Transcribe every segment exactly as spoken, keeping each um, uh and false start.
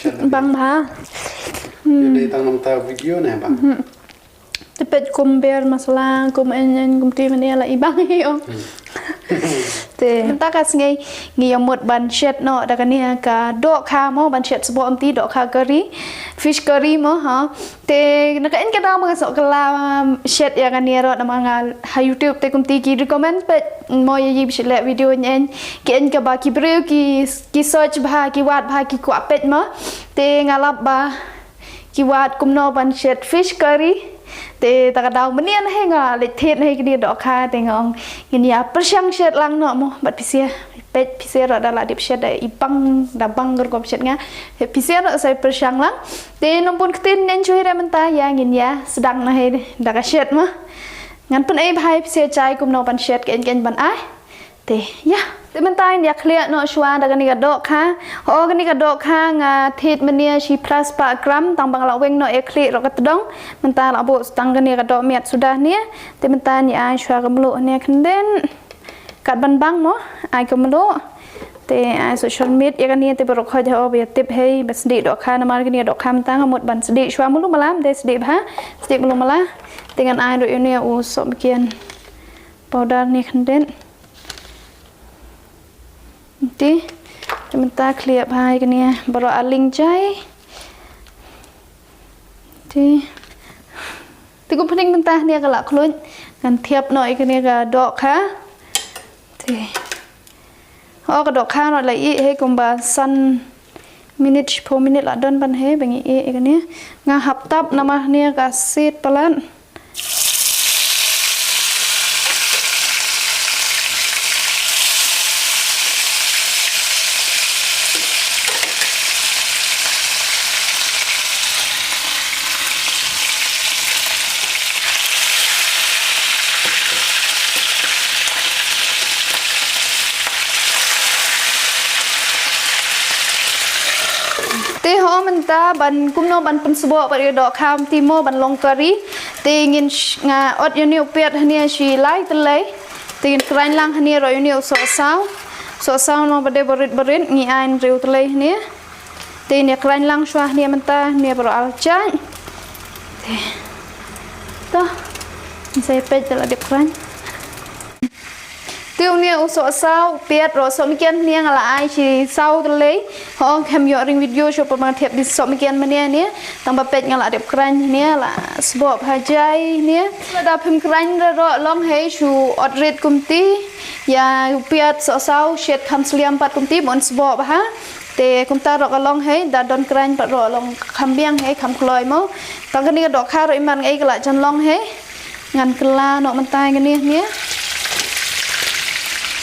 Bang bha. Ïa dei tang namar video ne bang. Te peit kum ber masala, kum en en, kum ti mane la i bang hi ong. Te mynta ka sngi ngi ïa mut ban shet noh da kane ka dohkha mo, ban shet sboh, ym ti, dohkha curry, fish curry mo ha. Te na ka en ka daw ma ka soh kylla shet ïa kane ruh namar nga ha YouTube te kum ti ki recommend peit mo ïa i ba shet leh video, en en ki en kaba ki briew ki, ki search bha, ki wad bha, ki kwah peit mo. Te nga lap ba ki wad kumno ban shet fish curry. Te ta ka daw mynne hi nga leit thied hi kane dohkha te nga ong ngin ïa pyrshang shet lang noh mo bad phi sha. Peit phi sha ruh da la dep shet da i bang, da bang ka rukom shet nga. Phi sha ruh sa pyrshang lang. Te nang bun ktien ngin shu hi re mynta ïa ngin ïa sdang noh hi da ka shet mo. Ngan pyn-i bha ïa phi sha jai kumno ban shet, ka en ka en ban ai. Te ïa, te mynta ngin ïa khlieh noh shuwa da kane ka dohkha. Ho kane ka dohkha nga thied mynne shi phra spah gram, tang ba nga la weng noh ïa khlieh ruh ka tdong. Mynta la buh tang kane ka dohmiat suda hangne. Te mynta ngin ïa ai shuwa ka mluh hangne khyndiat. Kat ban bang mo, ai ka mluh. Te ai soh shon miet ïa kane te baroh khoit ho ba ïa tip hi ba sdieh dohkha namar kane ka dohkha mynta nga mut ban sdieh shuwa malu mala, ym dei sdieh bha, sdieh malu mala. Te ngan ai ruh ïa une u sohmynken powder hangne khyndiat. Te, te mynta khlieh bha ïa kane baroh arliang jai. Te, te kum pynning mynta hangne ka la khluit, ngan thiap noh ïa kane ka dohkha. Te, ho ka dohkha ruh la ïeh hi kumba san minit, shiphew minit la don ban hi ba ngi ïeh ïa kane. Nga hap tap namar hangne ka siat palat. Te ho mynta ban kumno ban pynsboh bad ïa dohkha, ym ti mo, ban long curry. Te ngin sh-, nga ot ïa une u piat hangne shi lai tylli. Te ngin kren lang hangne ruh ïa une u sohsaw. Sohsaw namar ba dei barit barit, ngi ai hynriew tylli hangne. Te ngin ïa kren lang shuwa hangne mynta, hangne baroh ar jait. Te, to. Ngin sa ïa peit da la dep kren. Te une u sohsaw, piat ruh sohmynken hangne nga la ai shi saw tylli. Ho, khlem ïoh ring video shuh pat ba nga thiap da sohmynken mynne hangne. Tang ba peit nga la dep kren hangne, la sboh bha jai hangne. Lada phim kren ruh long hi shu ot rit kumti. Ïa u piat sohsaw shet kham slem pat kumti, bun sboh bha. Te kumta ruh ka long hi, da don kren pat ruh long kham biang hi, kham kloi mo. Tang kane ka dohkha ruh imat nga i ka la jan long hi. Ngan kylla noh mynta ïa kane hangne.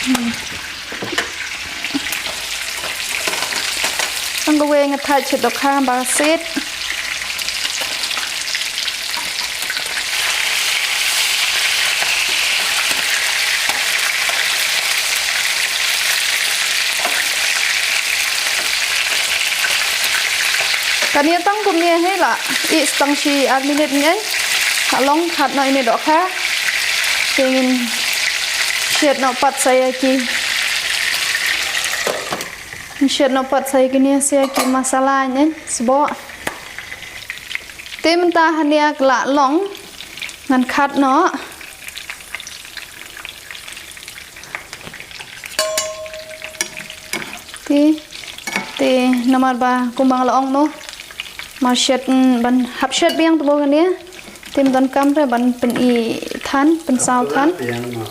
Hmm. Tang kawei nga thait shet dohkha ba siat. Kane tang kumne hi la ih tang shi ar minit ngai. Ka long khat noh ine dohkha. Te ngin shet noh pat sa ïa ki. Ngin shet noh pat sa ïa kine sa ïa ki masala ngai sboh. Te mynta hangne ka la long ngan khat noh. Te, te namar ba kumba nga la ong mo. Mar shet, mm, ban hap shet biang te mo kane. Te ym don kam re ban pyn-i than, pynsaw than. Biang mo.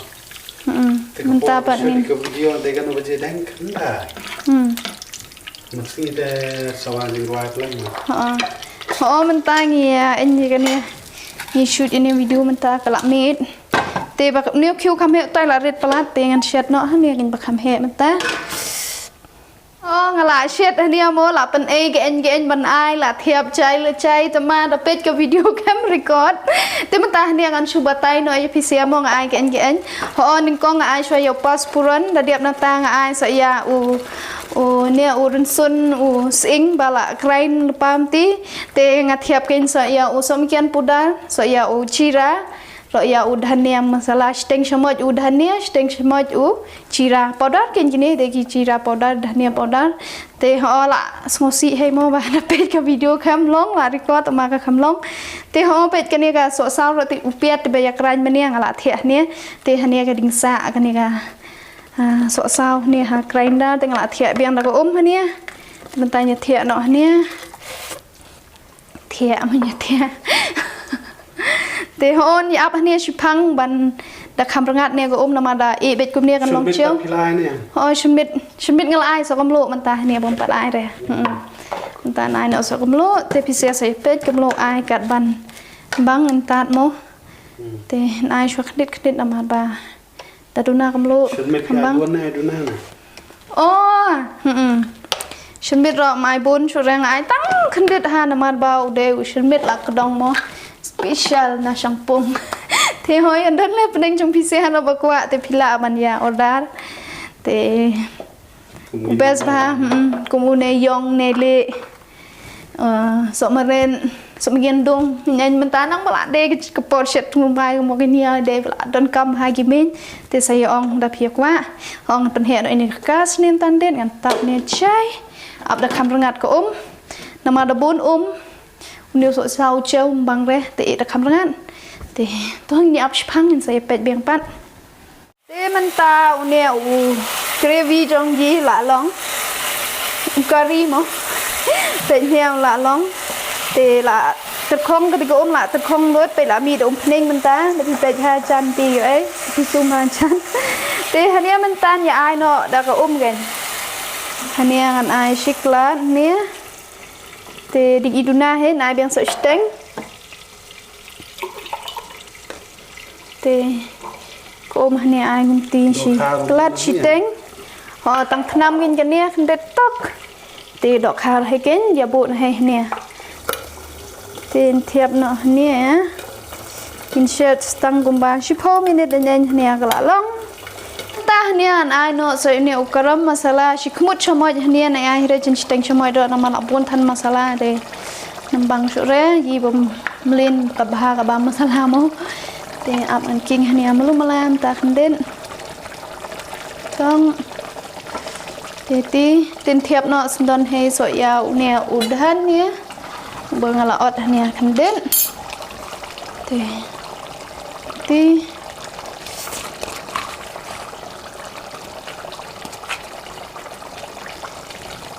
Mm, te mynta pat ngin ka video te kan ba je dang kanda. Hmm. Mesti te sawa jingruat lang. Ha. Ha, mynta ngi, eh, ngi kane. Ngi shoot ine video mynta ka la miet. Te ba ne u khiew kham heh tai la rit palat te ngan shet noh hangne ngin ba kham heh mynta. Oh, nga la shet hangne mo, la pyn-i ka en ka en ban ai, la thiap jai la jai, te ma da peit ka video kam record. Te mynta hangne ngan shu batai noh ïa phi sha mo nga ai ka en ka en. Ho, nyngkong nga ai shuwa ïa u pasforon, da dep nangta nga ai sa ïa u, u ne u rynsun, u sying ba la kren lypa mynta. Te nga thiap kein sa ïa u sohmynken powder, sa ïa u jira. Lo ïa u dhania masala, shiteng shamoit u dhania, shiteng shamoit u jira powder, kin kine de ki jira powder, dhania powder. Te ho la sngewsih hei mo ba na peit ka video kham long, la record ma ka kham long. Te ho peit kane ka sohsaw ro te u piat te ba ïa kren mania nga la thiah hania. Te hania ka ding sa kane ka, ah, sohsaw hania ha grinder te nga la thiah biang da ka um hania. Mynta ïa thiah noh hania. Thiah ma ïa thiah. Te hon ïa ap hania shiphang ban da kham rngat ne ka um namar da i beit kumne kan long chew. Ho shimit, shimit nga la ai sa kam lo mynta hania bom pat ai re. Hmm. Mynta nai no sa kam lo te phi sa sa peit kam lo ai kat ban bang ntat mo. Te nai shwa khnit khnit namar ba da duna kam lo. Shimit ka bang duna duna na. Oh, hmm. Shimit ro mai bun shureng ai tang khnit ha namar ba u de u shimit la kdong mo. Special na shangpung. Te hoi an don le peneng jong phi se ha no ba kwah te phi la ban ïa order. Te best ba, hmm, kum u ne yong ne le. Uh, sok maren, sok megen dong, nyan mynta nang bala de ke por shet tung bai mo ke nia de bala don kam ha gi men, te sa ïa ong da phi kwah, ong pynheh no ini kas nin tan den ngan tap ne chai, ap da kham rngat ka um, nama da bun um, uni sok sau cheu bang re, te i da kham rngat, te tong ni ap shipang in sa ïa pet biang pat. Te mynta une u gravy jong ngi la long. U curry mo. Peit hynne la long. Te la tyrkhong ka dei ka um la tyrkhong lut peit la mih da um pning mynta. Da phi peit ha jan ti ei. Phi sum ha jan. Te hynne mynta ïa ai noh da ka um kein. Hynne ngan ai shikla hynne. Te dei i duna hi ngan ai biang soh shiteng. Te ko ma hynne ai ngam ti shi klat shiteng. Ho tang thnam ngin kane khyndet tok. Te dohkha hi kein ïa buh na hi hynne. Te thiap noh hynne. Kin shet tang kumba shiphew minit da neng hynne ka la long. Ta hynne an ai noh sa ine u garam masala shi khmut chamoit hynne na ai hynrei jin shiteng chamoit doh namar la bun than masala de. Nang bang shuh re, yi bym mlien ka bha ka bam masala mo. Te ap ngan king hynne malu malam ta khyndet. Tong. Te ti, tin thiap noh sendon hei so ïa une u dhania. Ba nga la ot hynne khyndet. Te. Ti.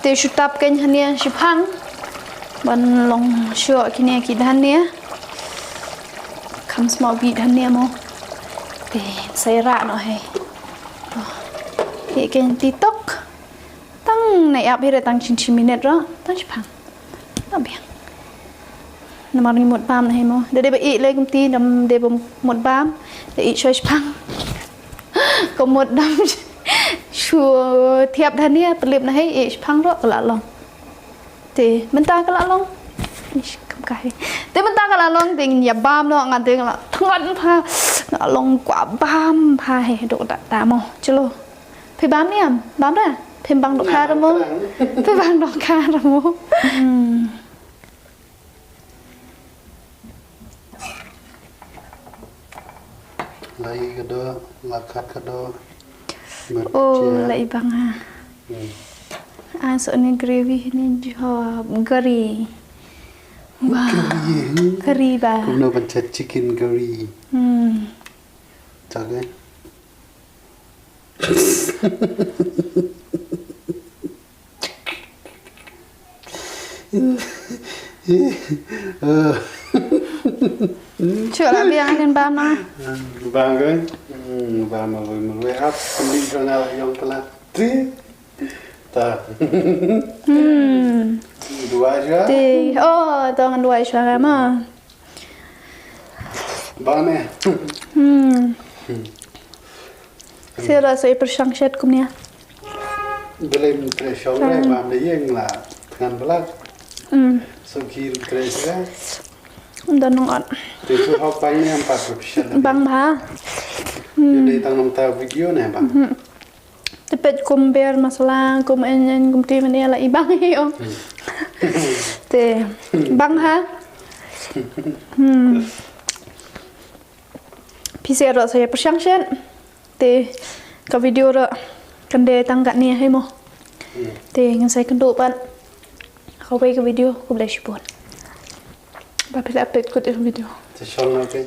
Te shu tap kein hynne shipang. Ban long shuh kine ki dhania. Kham smaw bi dhania mo. Te sa ïa rah noh hei. Hi kein ti tok. Tang na ïap hi re tang shin shi minit ro. Tang shipang. Tang biang. Namar ngi mut bam na hi mo. Da dei ba ih lei kumti dam dei ba mut bam. Da ih shuwa shipang. Ko mut dam shu thiap dhania pelip na hi ih shipang ro ka la long. Te mynta ka la long. Ish, kam ka hi. Te mynta ka la long te ngin ïa bam noh ngan te nga la thngan pha. Nga long kwah bam pha hi dok da ta mo. Chalo. Phi bam niam, bam da. Phi bang dohkha da mo. Phi bang dohkha da mo. Hmm. Lai ka doh, la khat ka doh. Oh, la i bang ha. Hmm. Ah, so ni gravy ni jo curry. Wah. Curry, eh? Curry ba. Kumno ban chat chicken curry. Hmm. Chak eh. Shu la biang nin bam na. Bam ke? Hmm, bam ma wei ma wei ap kembing ka ngal yong telat. Ti. Ta. Hmm. Dua ja. Ti. Oh, tong dua ja ma. Bam eh. Hmm. Sira so i pyrshang shet kumne. Belem tre shong re bam de yeng la tngan belak. Hmm. So ki tre sira. Don nong ot. Te tu hok bang ne am pat pyrshang. Bang ba. Hmm. Yo de tang nong ta video ne bang. Hmm. Te pet kum ber masala kum en en kum ti mane la i bang hi o. Hmm. Te bang ha. Hmm. Phi sa ïa rah sa ïa pyrshang shen. Te ka video ruh kan dei tang katne hi mo. Te ngan sa ïa kynduh pat ha kawei ka video. Khublei shibun. Ba phi la peit kut ïa ka video.